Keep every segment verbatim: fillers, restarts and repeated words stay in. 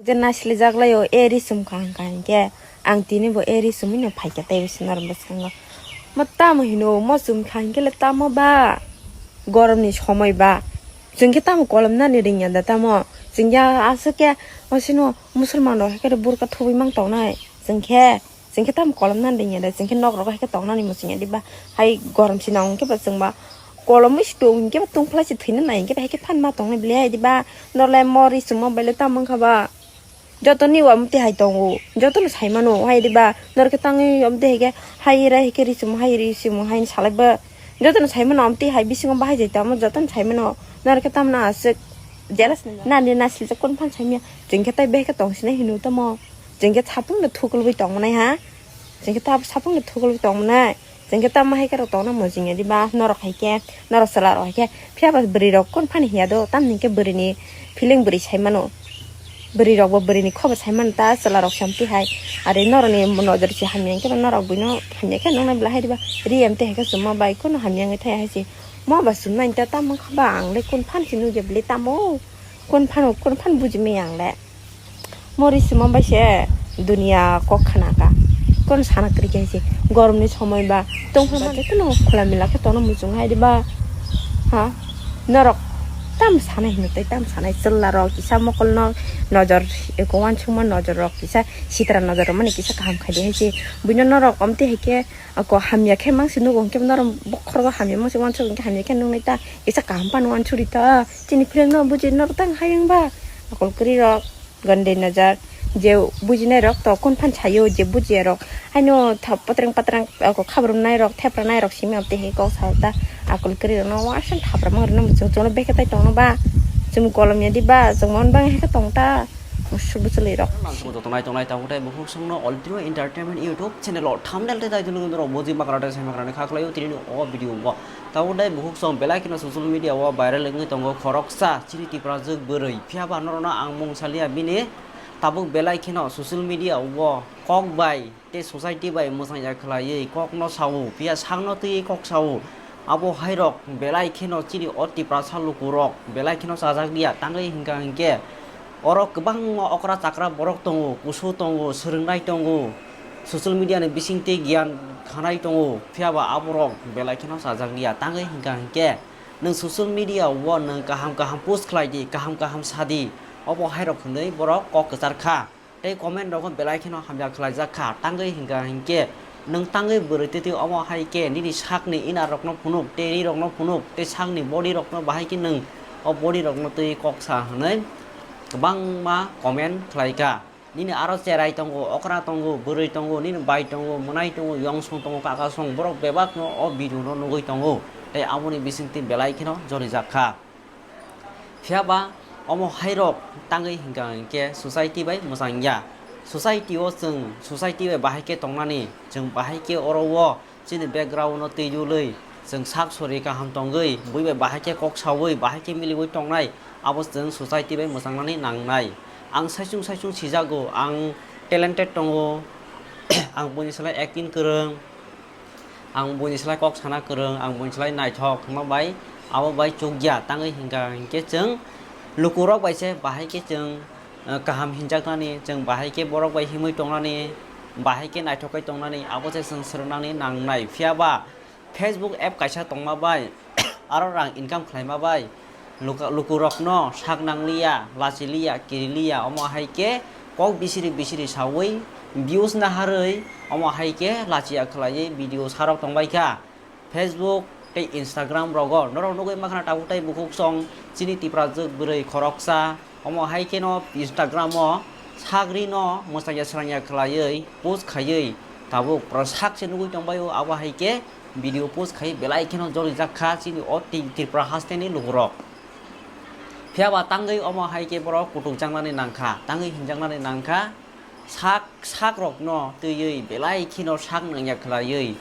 Je naslijaklai o, e ri chum kha hwnkha hinkhe, ang tini bo e ri chumui no phaikha tei bwswk norok bwskango. Mo tamo hino, mo chum kha hinkhe le tamo ba? Goromni somoi ba? Chwng khe tamo kolom nani ringya da tamo? Chwng ya aswk khe osino musulman rok hai khe burka thubui mang tongnai. Chwng khe, chwng khe tamo kolom nani ringya da? Chwng khe nok rogo hai khe tongnani muchungya diba? Hai gorom sinang hwnkhe ba chwng ba kolomwi si tong hwnkhe ba tungphlai si thwina nai hwnkhe ba hai khe phan ma tongnai bwlai hai diba? Norle mo ri chum mo baile tamo wngkha ba? Joto ni omo twi hai tongo, joto no sai mano hai diba? Norok khe tangwi omo twi hai khe hai rai hai khe ri chum hai ri chum hai salai ba. Joto no sai mano omo twi hai bisingo bahai jai tamo joto no sai mano. Norok khe tamo no aswk jealous ni nani nasli je kon phan sai manya. Chwng khe tai behai khe tong sinai hino tamo. Chwng khe sapung no thukulwi tong manai ha. Chwng khe ta sapung no thukulwi tong manai. Chwng khe tamo hai khe rok tongna mojing ya diba? Norok hai khe, norok chwla rok hai khe, phiya ba bwrwi rok kon phani hiya do, tamni hwnkhe bwrwi ni feeling bwrwi sai mano. Bwrwi rok bo bwrwi ni kho bo sai mano ta, chwla rok se amtwi hai. Are norok ni nojor se hamya hwnkhe ba norok buino hamya khe nung nai bwla hai diba? Ri amtwi hai khe chuma bai kono hamya wngwi thai hai se. Mo ba chum nai ta tamo wngkha ba ang le kon phan se nugya bwle tamo? Kon phano, kon phan buji maya ang le. Mori sima bai se dunia kok khana ka. Kon sana kri khe se gorom ni somoi ba tong phai ma khe no khula mila khe tono muchung hai di ba. Ha? Norok tam sanai hino tei tam sanai chwla rok kisa mokol no nojor eko wansukma nojor rok kisa sitra nojor rok mani kisa kaham khai di hai se. Buino norok omtwi hai khe ako hamya khe mang se nugo hwnkhe norok bokhorogo hamya mang se wansuk hwnkhe hamya khe nuknai ta kisa kaham phano wansuri ta. Chini film no buji norok tang hayung ba akol kwrwi rok. Gandhi Nazar, je bujinai rok to kun phan sayo, je bujiya rok haino tha-, patrang patrang ako khabrum nai rok, thepra nai rok simi amte he kok sa ta akol kri rok no wasang thapra mang rok no muchung chungno beke tai tongno ba, chum kolom ya di ba, chum mon bang he tong ta, musuk bwchwlwi rok. Joto nai tongnai tabuk tei bukhuk songno All Trio Entertainment YouTube channel o thumbnail tei title no rok buji makra tei sai makra ni kha khlai o tini o video bo. Tabuk tei bukhuk song belai kheno social media o viral wngwi tongo khoroksa chini Tiprajwk bwrwi. Phiya ba norokno ang mung saliya bini. Tabuk belai kheno social media o kok bai tei society bai mwchang ya khlaiwi kokno sao, phiya sakno twiwi kok sao. Abo hai rok belai kheno chini o Tiprasa lukurok belai kheno chajak liya, tangwi hwnkha hinkhe oro kwbangma okra chakra borok tongo, kusu tongo, swrwngnai tongo, social media ni bisingtwi giyan khanai tongo, phiya ba aborok belai kheno chajak liya, tangwi hwnkha hinkhe nwng social media o nwng kaham kaham post khlai di, kaham kaham sa di, obo hai rok hwnwi borok kok kwchar kha. Tei comment rogo belai kheno hamya khlaijak kha, tangwi hwnkha hinkhe nwng tangwi bwrwi twi twi omo hai khe nini sakni inner rokno phunuk tei ri rokno phunuk tei sakni body rokno bahai khe nwng o body rokno twi kok sa hwnwi kwbangma comment khlai kha. Nini aro cherai tongo, okra tongo, bwrwi tongo, nini bai tongo, mwnai tongo, yongsong tongo, kakasong, borok bebakno o video no nugwi tongo tei aboni bisingtwi belai kheno jolijak kha. Phiya ba omo hai rok tangwi hwnkha hinkhe society bai mwchang ya. Society o chwng society bai bahai khe tongnani, chwng bahai khe oro o chini background no twijlwi chwng sak sori kaham tongwi bui bai bahai khe kok saui bahai khe miliui tongnai, abo chwng society bai mwchangnani nangnai. Ang saichung saichung sijago, ang talented tongo, ang buini slai acting kwrwng. Ang buini slai kok sana kwrwng, ang buini slai naithok hwnma bai abo bai chukya. Tangwi hwnkha hinkhe chwng lukurok bai se bahai khe chwng, eh, kaham hinjaknani, chwng bahai khe borok bai himwi tongnani, bahai khe naithok khe tongnani, abo se chwng swrwngnani nangnai. Phiya ba Facebook app kaisa tongma bai aro rang income khlaima bai luka-, lukurokno sak nangliya, lachiliya, kiriliya, omo hai khe kok bisiri bisiri saui views naharwi omo hai khe lachiya khlaiwi video sarok tongbaikha. Facebook tei Instagram rogo norok nugwi makhna tabuk tei bukhuk song chini Tiprajwk bwrwi khoroksa omo hai kheno Instagram o sakrino mwchangya srangya khlaiwi post khaiwi tabuk pro sak se nugwi tongbaio, abo hai khe video post khai belai kheno jolijak kha chini o Ti-, Tripura hasteni lukurok. Phiya ba tangwi omo hai khe borok kutuk jaknani nangkha, tangwi hinjaknani nangkha, sak, sak rokno twiwi belai kheno sak nangya khlaiwi,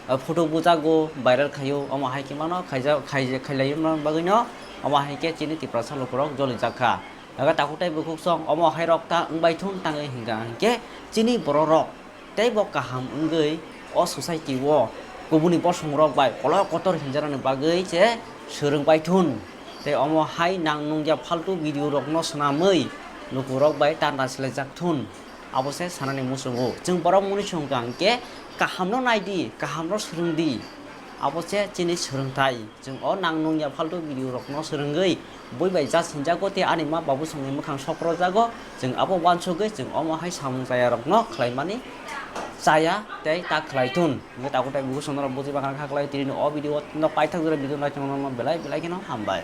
ah, photo bujago, viral khaio, omo hai khe mano khaija-, khaija-, khailai bagwino omo hai khe chini Tiprasa lukurok jolijak kha. Ega takhuk tei bukhuk song omo hai rok ta wngbai thun tangwi hwnkha hinkhe chini bororok tei bo kaham wngwi o society o kubuni bosongrok bai kolok kotor hinjaknani bagwi se swrwngbai thun. Tei omo hai nang nungya faltu video rokno swnamwi lukurok bai tanda swlaijak thun. Abo se sanani muchungo. Chwng borok mwnwi songkha hwnkhe kahamno naidi, kahamno swrwngdi. Abo se chini swrwngthai. Chwng o nang nungya phaltu video rokno swrwngwi bui bai ja sinjago tei ani ma babu songni mwkhang sokrojago. Chwng abo uansugwi chwng omo hai samung chaya rokno khlaimani chaya tei ta khlai thun. Hwnkhe tabuk tei buku songno rok bujui bakha kha khlai tini o video no paithak jora video nai tongno belai belai kheno hambai.